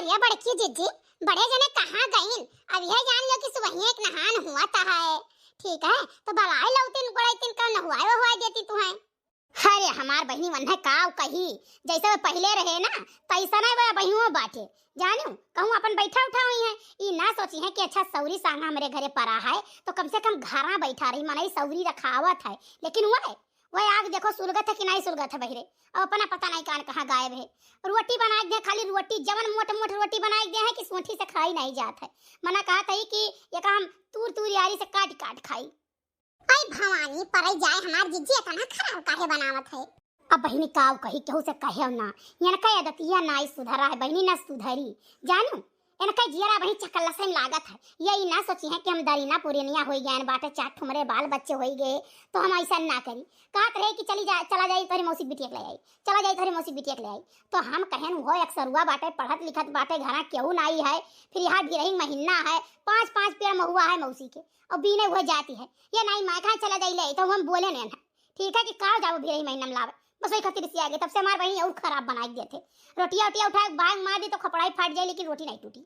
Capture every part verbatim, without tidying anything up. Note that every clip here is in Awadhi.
ये बड़की जिज्जी, बड़े जने कहाँ गईन? अब यह जान लो कि सुबहिये एक नहान हुआ था है। ठीक है, तो बलाए लौतिन गोड़ाइतिन का नहुआए वहुआए देती तू है। अरे हमार बहिनी वन्हे काव कही, जैसे वो पहिले रहे ना, तैसा नहीं वो बहिनुओ बाटे। जानू, कहूँ अपन बैठा उठा हुई है, ई ना सोची है कि अच्छा सौरी सांगा हमरे घरे परा है, तो कम से कम घरा बैठा रही, मनई सौरी रखावत है। लेकिन हुआ है, वह आग देखो सुलगत है कि नहीं सुलगत है बहिरे। अब अपना पता नहीं कान कहाँ गायब है। रोटी बनाए दे, खाली रोटी, जवन मोट मोट रोटी बनाए दे है कि सोंठी से खाई नहीं जात है। मना कहत है कि ये का हम तूर तूर यारी से काट काट खाई। आई भवानी, परई जाए हमार जिज्जी, इतना खराब काहे बनावत है? अब बहिनी काव कही, केहू से कहेव ना। इनका आदतिया नाई सुधरा है बहिनी, ना सुधरी। जानू, इनका जियरा बहिनी चकल्लसन लागत है। ये ई ना सोची है कि हम दरीना पुरनिया होई गए बाटे, चार ठुमरे बाल बच्चे होई गए, तो हम ऐसा ना करी। कहत रहे कि चली जा, चला जाई तोहरी मौसी बिटिया के ले आई, चला जाई तोहरी मौसी बिटिया के ले आई। तो हम कहेन, "हो अक्सरुआ बाटे, पढ़त लिखत बाटे, घरा केहू नाई है, फिर यहाँ बिरही महीना है, पाँच पाँच पेड़ महुआ है मौसी के, और बीने हुए जाती है, ये नाई माय कहाँ चला जाई ले?" तो हम बोले नहीं है, ठीक है कि काव जाओ बिरही महीना में लावे, बस वही खातिर से आगे। तब से हमार बहिनी और खराब बनाई देते। रोटिया उटिया उठा के बांग मार दी तो खपड़ाई फाट जाए, लेकिन रोटी नहीं टूटी।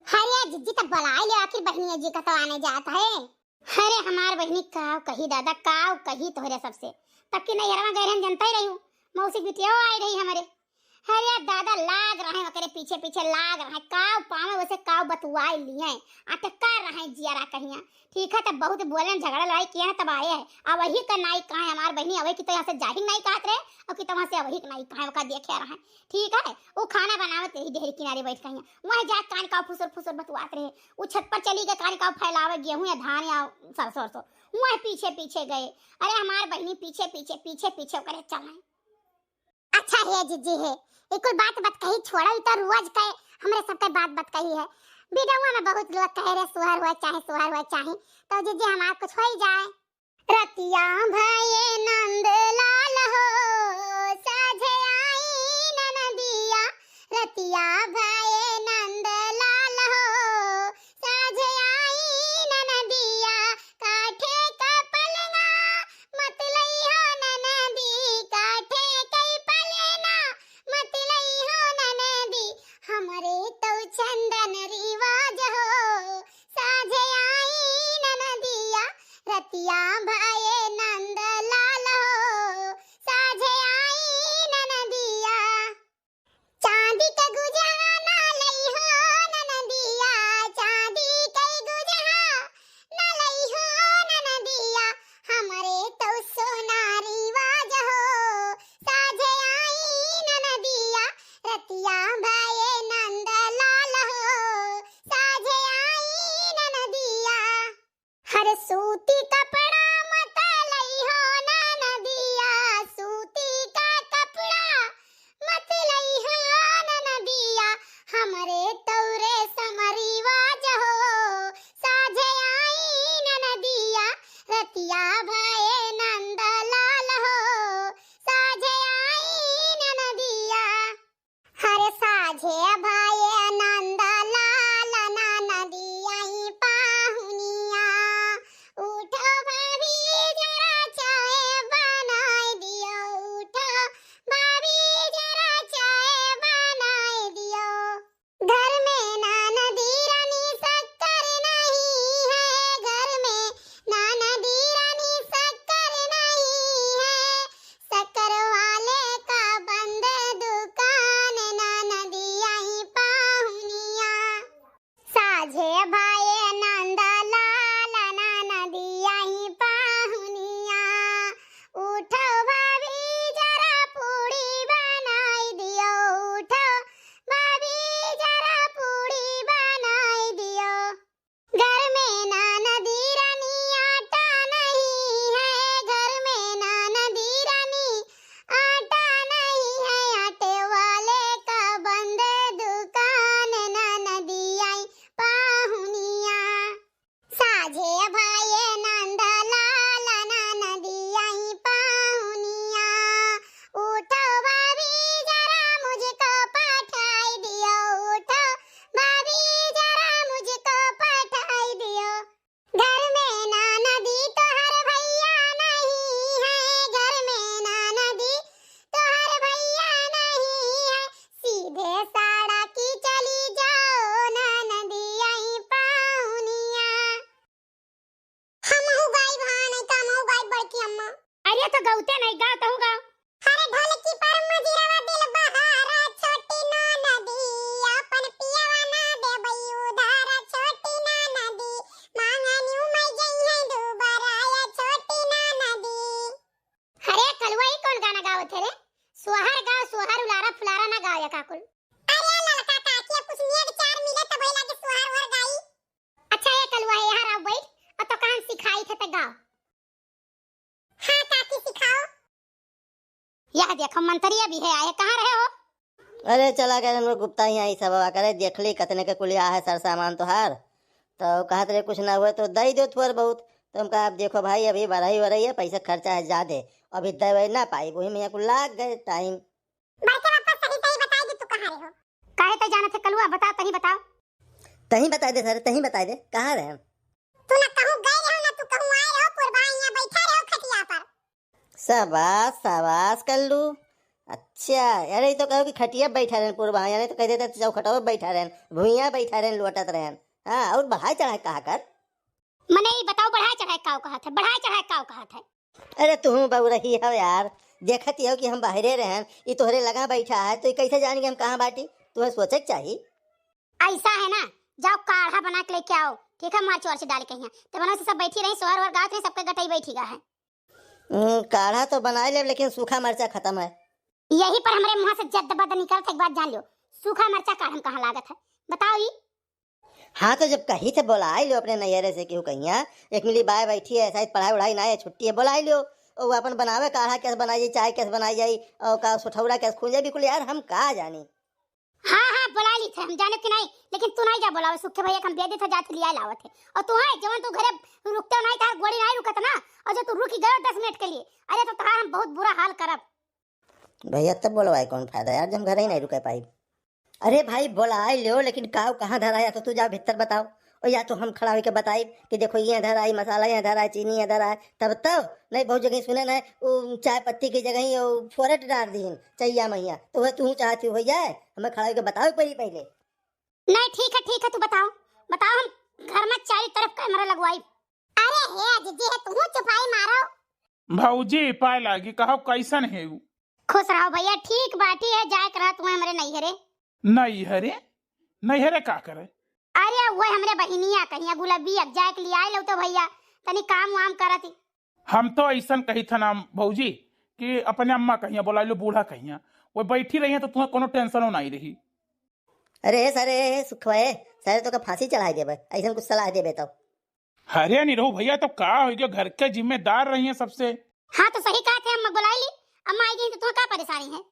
अरे जिज्जी, तब बलाए ले, आखिर बहिनिया जी का तो आने जात है। अरे हमार बहिनी काव कही दादा, काव कही तोहरे सबसे। तब की नैहरवा गए रहन, जनता ही रही हूँ, मौसी बिटिया आई रही हमारे। अरे दादा, लाग रहे ओकरे पीछे पीछे लाग रहे, काव पावे वैसे काव बतुआई लिए, अटका रहे जियरा कहिया। ठीक है, तब बहुत बोले, झगड़ा लड़ाई किया है, तब आए हैं। अब वही का नाई कहाँ है हमार बहिनी, अवे की तो यहाँ से जाहिर नहीं कहत रहे, और कि तो वहाँ से वही का नाई कहाँ है, ओका देखे रहे। ठीक है, वो खाना बनावत रही डेहरी किनारे बैठ कहिया, वह जात कान काव फुसुर फुसुर बतुआत रहे। वो छत पर चली गए, कान काव फैलावे, गेहूं या धान या सरसों, सरसों, वह पीछे पीछे गए। अरे हमार बहिनी पीछे पीछे पीछे पीछे ओकरे चले। अच्छा हे जिज्जी हे, ई कुल बात बतकही छोड़ो, ई तो रोज के हमरे सबके बात बतकही है। बिडौआ में बहुत लोग कहे रहे सुहर होए चाहे, सुहर होए चाहे, तो जिज्जी हमार कुछ हो ही जाए। रतिया भये नंद लाल हो, साझे आई ननदिया। रतिया भये नंद लाल हो, साझे आई ननदिया। काठे का पलंगा मत लइहो ननदी, काठे कई पलना मत लइहो ननदी। हमरे तो चंदन रिवाज हो, साझे आई ननदिया। रतिया भये नंद लाल हो, साझे आई ननदिया। चांदी के गुजहा ना लइहो ननदिया, चांदी के गुजहा ना लइहो ननदिया। हमरे तो सोना रिवाज हो, साझे आई ननदिया। रतिया भये नंद लाल हो, साझे आई ननदिया। हरे सूती कपड़ा मत लइहो ननदिया, सूती का कपड़ा मत लइहो ननदिया। हमरे तौरे समरिवाज हो, साझे आई ननदिया। रतिया भये नंद लाल हो, साझे आई ननदिया। हरे साझे भये नंद लाल ननदी आई पाहुनिया। उठो भाभी जरा चाय बनाई दियो, उठो भाभी जरा चाय बनाई दियो। घर में ननदी रानी शक्कर नहीं है, घर में ननदी रानी शक्कर नहीं है। शक्कर वाले का बंद दुकान, ननदी आई पाहुनिया। साझे भये नंद लाल, ननदी आई पाहुनिया। उठो भाभी जरा पूड़ी बनाई दियो, उठो भाभी जरा पूड़ी बनाई दियो। घर में ननदी रानी आटा नहीं है, घर में ननदी रानी आटा नहीं है, आटे वाले का बंद दुकान, ननदी आई पाहुनी। आ देखो, मंतरिया भी है आए, कहाँ रहे हो? अरे, चला गए हम लोग गुप्ता हियाँ, ई सब बाबा करे, देख ली कतने के कुलिया है सर सामान तोहार। तो कहत रहे, कुछ ना हुए तो दई दो थोड़ बहुत। तो हम कहा, अब देखो भाई, अभी बढ़ाई हो रही है, पैसा खर्चा है ज्यादा, अभी दे वही ना पाई, वही में यहाँ को लाग गए टाइम। बड़के पापा, सही सही बताई दे, तू कहाँ रहे हो? काहे तो जानत है कलुआ, बता, तही बताओ। तही बताई दे सर, तही बताई दे, कहाँ रहे हम? तू ना कहूँ गए रहो, ना तू कहूँ आए रहो, पुरबा यहाँ बैठा रहो खटिया पर। शाबाश, शाबाश कल्लू। अच्छा, अरे, ई तो कहो कि खटिया बैठा रहन पुरबा, यानी तो कह देते चौखटवा बैठा रहन, भुइयां बैठा रहन, लोटत रहन। हाँ, और बढ़ाए चढ़ाए कहा कर। मने ई बताओ, बढ़ाए चढ़ाए काव कहत है, बढ़ाए चढ़ाए काव कहत है? अरे, तू बउरही हो यार, देखत ही हो कि हम बाहरे रहन, ई तोहरे लगा बैठा है, तो ई कैसे जानी कि हम कहाँ बाटी? तुहे सोचे के चाही। ऐसा है ना, जाओ काढ़ा बना के लेके आओ, ठीक है, मार्च वार्च डाल के यहाँ। तब से सब बैठी रही, सोहर ओहर गात रही, सबके गटई बैठी गा है। हम्म, काढ़ा तो बनाए लेब, लेकिन सूखा मरचा खत्म है। यही पर हमरे मुँह से जद्द बद निकलत है, एक बात जान लियो, सूखा मरचा काढ़ा में कहाँ लागत है, बताओ ई? हाँ, तो जब कही थे बोलाए लियो अपने नैहरे से केहू कहिया, एक मिली बाय बैठी है, शायद पढ़ाई उढ़ाई ना है, छुट्टी है, बोलाए लियो। और वो अपन बनावे काढ़ा कैसे बनाई जाई, चाय कैसे बनाई जाई, और का सुठौरा कैसे खून जाई, बिल्कुल यार, हम का जानी। हाँ, हाँ, बोला ली थे हम, जाने कि नहीं, लेकिन तू नहीं जा बोलावे, सुखे भैया के हम भेज देते, जाते लिया लावत है। और तू है, जवन तू घरे रुकते नहीं, तार गोड़ी नहीं रुकत ना, और जो तू रुक गयो दस मिनट के लिए, अरे तो तार हम बहुत बुरा हाल करब। भैया, तब बोलवाए कौन फायदा यार, जब हम घर ही नहीं रुके पाई। अरे भाई, बोलाए लियो, लेकिन काव कहाँ धराया, तो तू जा भीतर बताओ। और या तो हम खड़ा होके बताई कि देखो, ये धराई मसाला, ये धराई चीनी, ये धराई, तब तो नहीं, बहुत जगह सुने ना, वो चाय पत्ती की जगह ही वो फोरट डाल दीन चैया मैया, तो वह तू चाहती हो जाए, हमें खड़ा होके बताओ पड़ी पहले। नहीं, ठीक है, ठीक है, तू बताओ, बताओ, हम घर में चारों तरफ कैमरा लगवाई। अरे हे अजी जी, हे तू चुपाई मारो। भौजी, पाए लागी, कहो कैसन है उ? खुश रहो भैया, ठीक बाटी है, जाए के रहा तुम्हें हमरे नैहरे। नैहरे? नैहरे का करे? अरे, वो हमरे बहिनिया कहिया गुलाबिया जाए के लिए आए लो तो भैया, तनी काम वाम करती। हम तो ऐसन कही था ना भौजी कि अपने अम्मा कहिया बोला लो, बूढ़ा कहिया, वो बैठी रही है तो तुम्हें कोनो टेंशनो नहीं रही। अरे सारे सुखवा, सारे तो का फांसी चढ़ाई देबे, ऐसन कुछ सलाह देबे तो। अरे निरहू भैया, तो का हो गया, घर के जिम्मेदार रही हैं सबसे। हाँ, तो सही कहा थे, अम्मा बुलाई ली, अम्मा आई गई तो तुम्हें का परेशानी है?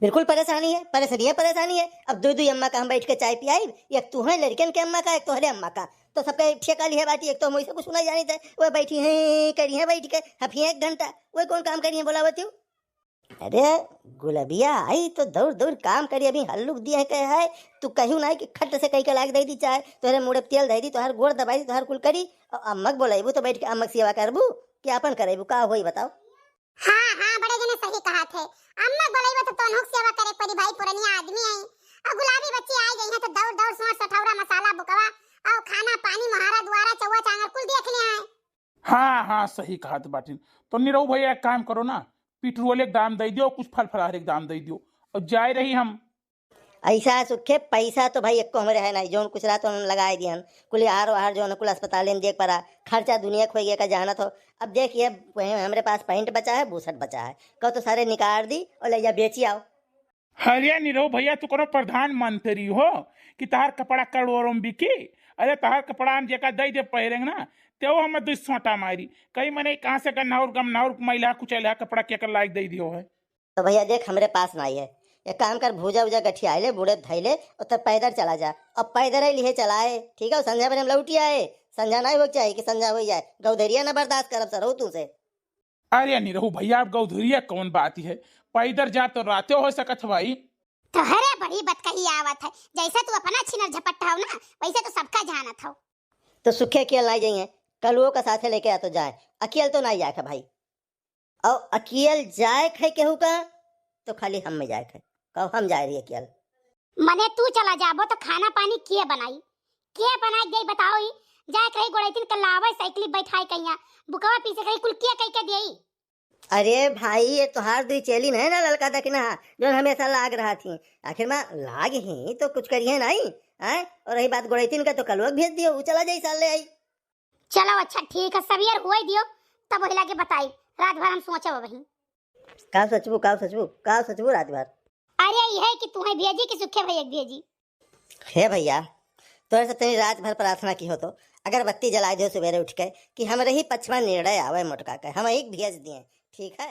बिल्कुल परेशानी है, परेशानी है, परेशानी है। अब दो दो अम्मा का हम बैठ के चाय पियाई, एक तू है लड़कन के अम्मा का, एक तोहरे अम्मा का, तो सबके ठेका लिए बाटी। एक तो हम वैसे कुछ सुनाई जानी थे, वो बैठी हैं, करी हैं बैठ के, हफिया एक घंटा, वो कौन काम करी हैं बोला बतियो? अरे गुलबिया आई तो दौड़ दौड़ काम करी, अभी हल्लुक दिए कहे है, तू कहू ना कि खट से कही के लाग दे दी चाय, तोहरे मुड़े तेल दे दी, तोहर गोड़ दबाई दी, तोहर कुल करी, और अम्मक बोलेबू तो बैठ के अम्मक सेवा करबू कि आपन करेबू, का होई बताओ? हाँ, हाँ, बड़े जने सही कहा थे, अम्मक बोलेबू तो तोनहु के सेवा करे पड़ी भाई, पुरनिया आदमी है, और गुलाबी बच्ची आई गई है तो दौड़ दौड़ सोर सठौरा मसाला बुकवा, और खाना पानी मोहारा दुआरा चौवा चांगर कुल देख ले आए। हाँ, हाँ, सही कहत बाटिन। तो निरहू भैया, एक काम करो ना, पेट्रोल एक दाम दे दियो, कुछ फल फलहार एक दाम दे दियो, और जाए रही हम। ऐसा सुखे, पैसा तो भाई एको हमरे है नहीं, जौन कुछ रहा तो हम लगाए दिहन, कुल आहार वाहार जौन कुल अस्पताल में देख पड़ा, खर्चा दुनिया खोई गया का जानत हो। अब देखिए, हमरे पास पैंट बचा है, बुशर्ट बचा है, कहो तो सारे निकाल दी और ले जा बेची आओ। अरे निरहू भैया, तू कोनो प्रधानमंत्री हो कि तहार कपड़ा करोड़ों में बिकी? अरे तहार कपड़ा हम जेका दे दे पहिरेंगे ना, ते वो हमें दुई सोटा मारी। कई मने कहाँ से गन्नाउर गमनाउर मैला कुचैला कपड़ा के कर लायक दे दियो है। तो भैया देख, हमरे पास नहीं है, एक काम कर, भूजा उजा गठिया ले, बूड़े धई ले, और तब पैदल चला जा, और पैदल ही लिहे चलाए, ठीक है? संझा बने हम लौटी आए, संझा नहीं हो चाहिए कि संझा हो जाए, गौधरिया ना बर्दाश्त करब सर हो तू से। अरे निरहू भैया, अब गौधरिया कौन बात है, पैदल जा तो राते हो सकत है भाई। तोहरे बड़ी बतकही आवत है, जैसे तू अपना छिनर झपट्टा हो ना, वैसे तो सबका जानत हो। तो सुखे अकेल ना जाइए, कलुओ का साथे लेके आ तो जाए, अकेल तो ना जाए भाई। और अकेल जाए है केहू का, तो खाली हम में जाए है, कहो हम जाए रही अकेल। मने तू चला जाबो तो खाना पानी के बनाई? के बनाई देई बताओ ही? जाए कहीं गोड़ैतिन के लावे साइकिल बैठाए कहिया, बुकवा पीछे कहीं कुल के कह के देई? अरे भाई, ये तोहार दुई चेलिन है ना, ललका दखिना, जो हमेशा लाग रहा थी, आखिर में लाग ही तो कुछ करिए नहीं, हैं? और रही बात गोड़ैतिन का, तो कलुआ के भेज दियो, वो चला जाई साल ले आई। चलो अच्छा ठीक है, सवेर हुए दियो, तब वही लागे बताई, रात भर हम सोचब वही। का सोचबू, का सोचबू, का सोचबू रात भर? अरे यह कि तुम्हें भेजी कि सुखे भैया के भेजी? हे भैया, तोरे से तनी रात भर प्रार्थना की हो तो अगरबत्ती जलाए दो सुबेरे उठ के कि हमरे ही पक्ष में निर्णय आवे मोटका के, हम एक भेज दिए, ठीक है?